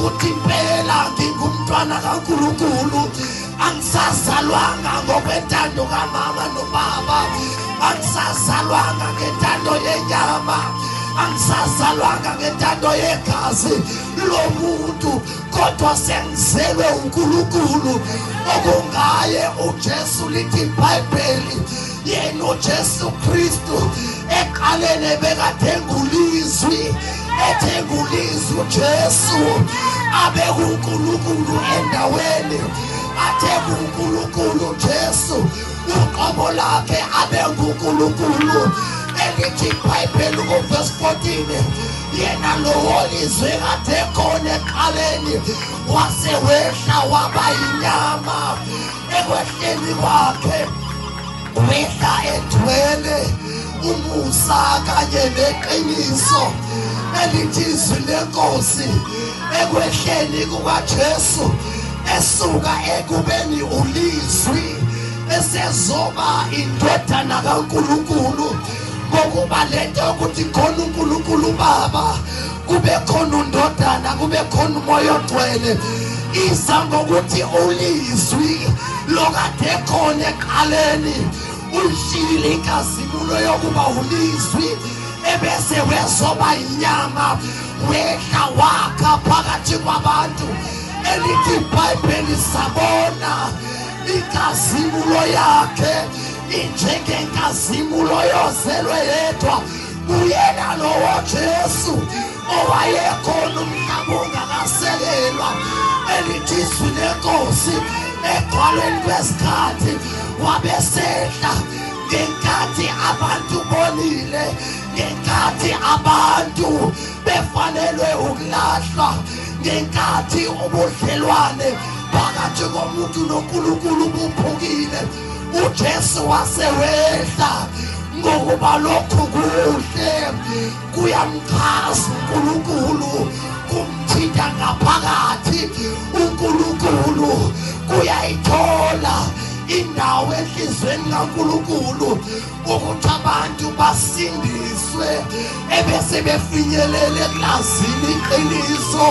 Ukuthi impela ngingumntwana kaNkulunkulu, angisazalwanga ngokwentando kamama nobaba, angisazalwanga ngentando yenyama, angisazalwanga ngentando yegazi lomuntu, kodwa sengizelwe uNkulunkulu okungaye uJesu. Lithi iBhayibheli, yena uJesu Kristu eqaleni bekade ngulizwi, ethe ngulizwi uJesu abe kuNkulunkulu endaweni, athe kuNkulunkulu Jesu uqobo lakhe abe nguNkulunkulu. Elithi iBhayibheli kuverse 14, yena lowo lizwi kade khona eqaleni wase wehla waba inyama. Ekwehleni kwakhe wehla ethwele umusa kanye neqiniso. Elithi izwi lenkosi ekwehleni kukaJesu esuka ekubeni ulizwi esezoba indodana kaNkulunkulu. Ngokuba lento ukuthi khona uNkulunkulu Baba, kube khona undodana, kube khona uMoya oNgcwele, iza ngokuthi ulizwi lokade khona eqaleni uyishiyile inkazimulo yokuba ulizwi, ebese wezoba inyama, wehla wakha phakathi kwabantu. Elithi iBhayibheli sabona inkazimulo yakhe injengenkazimulo yozelwe yedwa. Uyena lowo Jesu owayekhona umhlaba ungakasekelwa. Elithi izwi lenkosi egcwaleni kwesikhathi wabesehla ngenkathi abantu bonile, ngenkathi abantu befanelwe ukulahlwa, ngenkathi ubudlelwane phakathi komuntu noNkulunkulu buphukile. uJesu wasewehla ngokuba lokhu kuhle kuyamchaza uNkulunkulu, kumthinta ngaphakathi uNkulunkulu, kuyayithola indawo enhlizweni kaNkulunkulu ukuthi abantu basindiswe ebese befinyelele ekulazini iqiniso,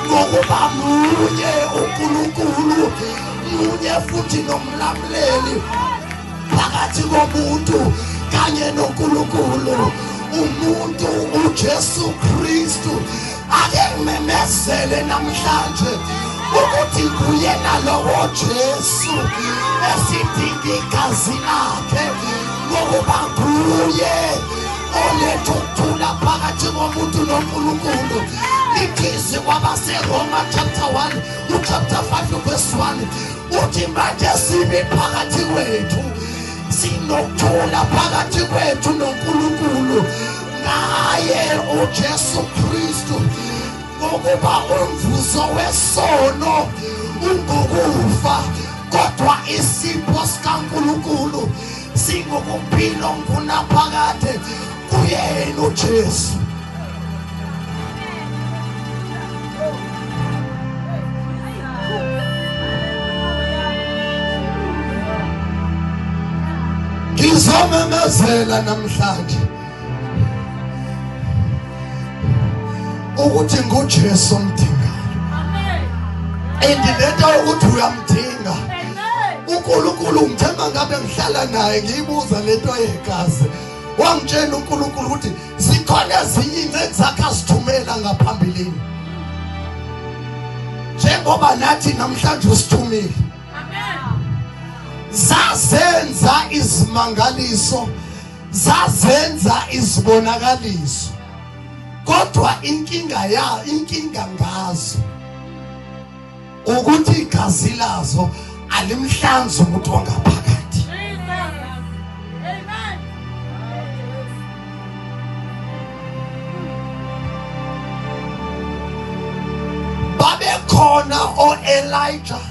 ngokuba munye uNkulunkulu, munye futhi nomlamuleli phakathi komuntu kanye noNkulunkulu, umuntu uJesu Kristu. Ake ngimemezele namhlanje ukuthi nguyena lowo Jesu esidinga igazi lakhe, ngokuba nguye oletha ukuthula phakathi komuntu noNkulunkulu. Lithi kwabaseRoma chapter 1 uchapter 5 verse 1 uthi manje sibe phakathi kwethu, sinokuthula phakathi kwethu noNkulunkulu ngaye uJesu Kristu, ngokuba umvuzo wesono ungukufa, kodwa isipho sikaNkulunkulu singukuphila ngunaphakade kuyena uJesu. Ngizomemezela namhlanje ukuthi nguJesu omdingayo. And lento ukuthi uyamdinga uNkulunkulu, ngithemba ngabe ngihlala naye ngiyibuza lento yegazi. Wangitshela uNkulunkulu ukuthi zikhona ezinye izinto zakhe azithumela ngaphambilini, njengoba nathi namhlanje usithumile. Zazenza izimangaliso, zazenza izibonakaliso, kodwa inkinga inkinga ngazo ukuthi igazi lazo alimhlanzi umuntu ongaphakathi. Amen. Babekhona o-Elijah,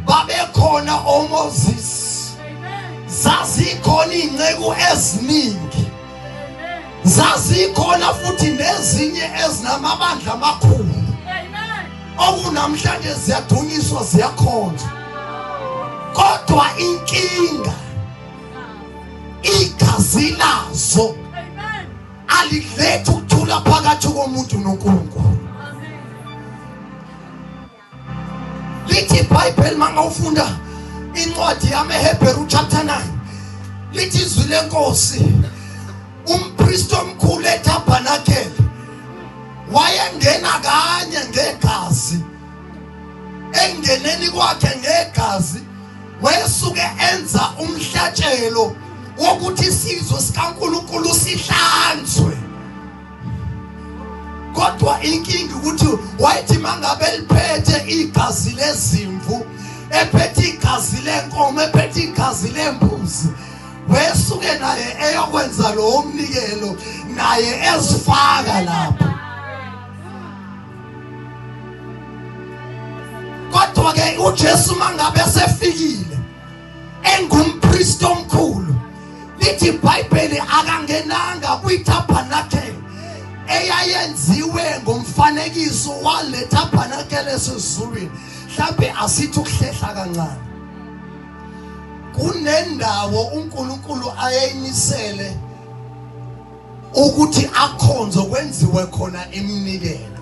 babekhona oMoses, zazikhona iy'nceku eziningi, zazikhona futhi nezinye ezinamabandla amakhulu okunamhlanje ziyadunyiswa ziyakhonzwa, kodwa inkinga igazi lazo alilethe ukuthula phakathi komuntu noNkulunkulu. Lithi iBhayibheli mangawufunda incwadi yamaHebheru chapter 9, lithi izwi lenkosi, umpriest omkhulu eTabernacle wayengena kanye ngegazi. Engeneni kwakhe ngegazi wayesuke enza umhlatshelo wokuthi isizwe sikaNkulunkulu sihlanzwe. Kodwa inkinga ukuthi wayethi mangabe liphethe igazi lezimvu, ephethe igazi lenkomo, ephethe igazi lembuzi, wesuke naye eyokwenza lo mnikelo naye ezifaka lapho. Kodwa ke uJesu mangabe sefikile engumpriest omkhulu, lithi iBhayibheli akangenanga kwiTabernacle eyayenziwe ngomfanekiso wale tabernacle esezulwini. Mhlambe asithi ukuhlehla kancane, kunendawo uNkulunkulu ayeyimisele ukuthi akhonzo kwenziwe khona iminikelo.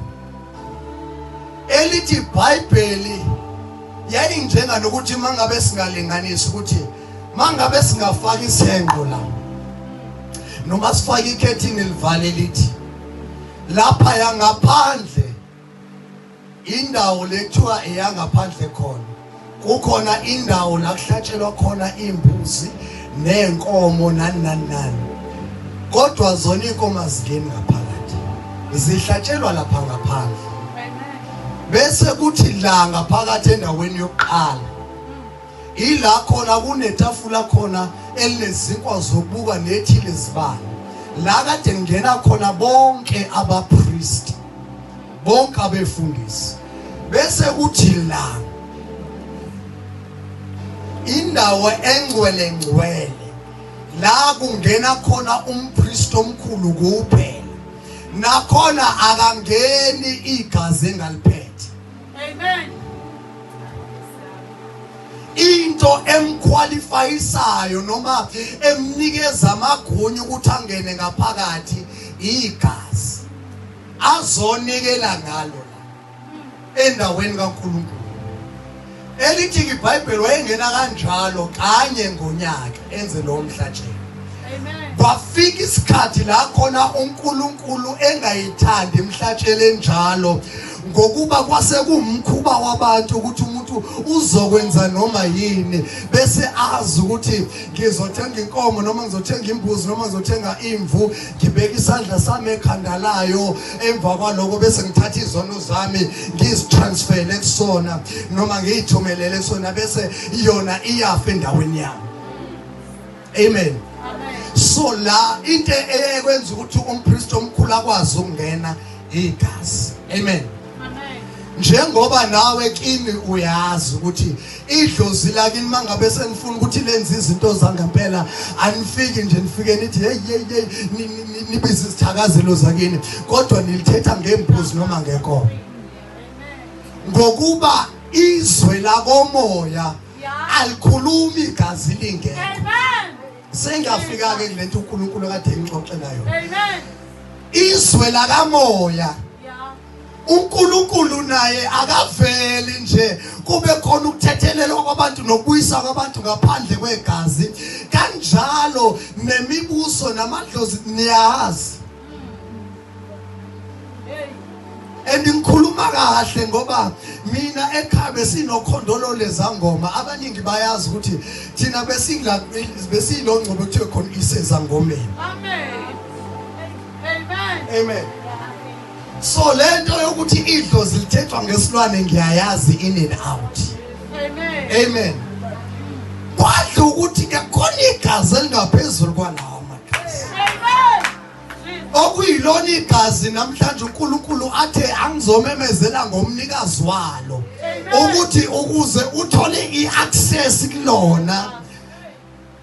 Elithi iBhayibheli yayinjenga nokuthi mangabe singalinganisa ukuthi mangabe singafaka isenqo la noma sifake ikhethini livale lithi lapha yangaphandle, indawo lethiwa eyangaphandle khona kukhona indawo la kuhlatshelwa khona imbuzi nenkomo nani nani nani, kodwa zona inkomo azingeni ngaphakathi, zihlatshelwa lapha ngaphandle. Bese kuthi la ngaphakathi endaweni yokuqala ila khona kunetafula khona elinezinkwa zokubuka nethile zibani, la kade ngena khona bonke abapriest, bonke abefundisi. Bese kuthi la indawo engcwele ngcwele la kungena khona umpriest omkhulu kuphela, nakhona akangeni igazi engaliphethe. Amen. Into emqualifyisayo noma emnikeza amagunya ukuthi angene ngaphakathi igazi azonikela ngalo la endaweni kaNkulunkulu. Elithi iBhayibheli wayengena kanjalo kanye ngonyaka enze lo mhlatshelo. Amen. Kwafika isikhathi la khona uNkulunkulu engayithandi imhlatshelo enjalo, ngokuba kwase kuwumkhuba wabantu ukuthi umuntu uzokwenza noma yini bese azi ukuthi ngizothenga inkomo noma ngizothenga imbuzi noma ngizothenga imvu, ngibeka isandla sami ekhanda layo, emva kwaloko bese ngithatha izono zami ngizitransfere kusona noma ngiyithumelele kusona, bese yona iyafa endaweni yami. Amen. So la into eyekwenza ukuthi umpriest omkhulu akwazi ukungena igazi. Amen. Njengoba nawe kimi uyazi ukuthi idlozi lakini mangabe senifuna ukuthi lenze izinto zangempela, anifiki nje nifike nithi hey hey hey, nibize isithakazelo zakini, kodwa nilithetha ngembuzi noma ngenkomo. Ngokuba izwe lakomoya alikhulumi igazi lingekho. Sengiyafika ke kulento uNkulunkulu kade engixoxela yona. Amen. Izwe lakamoya uNkulunkulu naye akaveli nje kube khona ukuthethelelwa kwabantu nokubuyiswa kwabantu ngaphandle kwegazi. Kanjalo nemibuso namadlozi niyazi. And ngikhuluma kahle ngoba mina ekhaya besinokhondolo lezangoma, abaningi bayazi ukuthi thina besiyilongcobo kuthiwe khona isezangomeni. Amen. Amen. Amen. So lento yokuthi idlozi lithethwa ngesilwane ngiyayazi in and out. Amen. Amen. Kwadla ukuthi ke khona igazi elingaphezulu kwalawo magazi. Amen. Okuyilona igazi namhlanje uNkulunkulu athe angizomemezela ngomnikazi walo ukuthi ukuze uthole iaccess kulona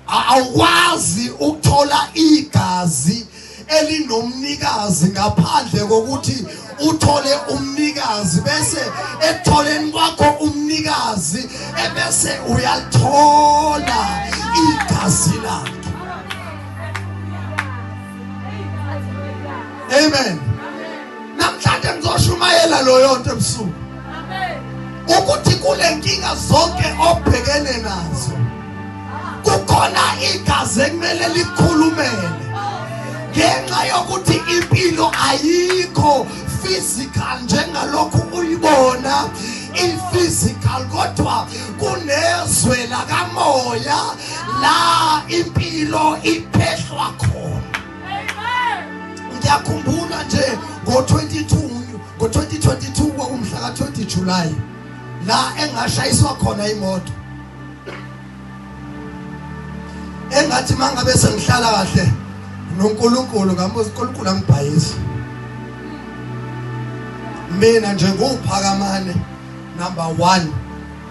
awukwazi ukuthola igazi elinomnikazi ngaphandle kokuthi uthole umnikazi, bese ekutholeni kwakho umnikazi ebese uyalithola igazi lakhe. Amen. Namhlanje ngizoshumayela loyo nto ebusuku. Amen. Ukuthi kule nkinga zonke obhekene nazo kukhona igazi ekumele likhulumele, ngenxa yokuthi impilo ayikho physical njengalokhu uyibona i-physical, kodwa kunezwe lakamoya la impilo iphehlwa khona. Ngiyakhumbula nje ngo-2022 kwakumhla ka-20 July la engashayiswa khona imoto, engathi mangabe sengihlala kahle noNkulunkulu ngambuza uNkulunkulu angibhayisa mina nje nguPhakamane number 1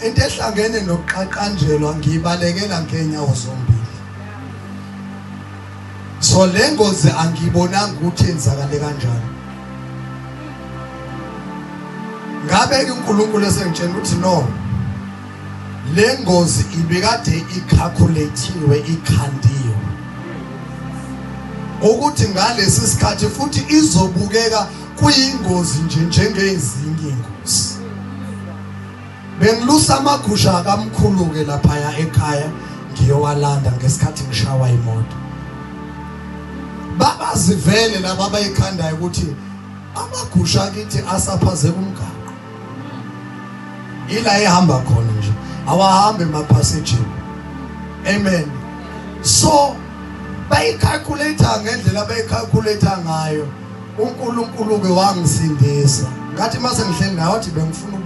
into ehlangene nokuqaqanjelwa ngibalekela ngenyawo zombili. So le ngozi angibonanga ukuthi yenzakale kanjani. Ngabe uNkulunkulu esengitshela ukuthi no, le ngozi ibikade icalculatiwe, ikhandiwe ukuthi ngalesi sikhathi futhi izobukeka kuyingozi nje njengezinye ingozi. Bengilusa amagusha kamkhulu ke laphaya ekhaya ngiyowalanda ngesikhathi ngishawa imoto. Babazivele laba abayikhandayo ukuthi amagusha kithi asaphazeka umgaqo, ila ehamba khona nje awahambe emaphasejini. Amen. So bayicalculate ngendlela abayicalculate ngayo. uNkulunkulu ke wangisindisa. Ngathi mase ngihleli naye wathi bengifuna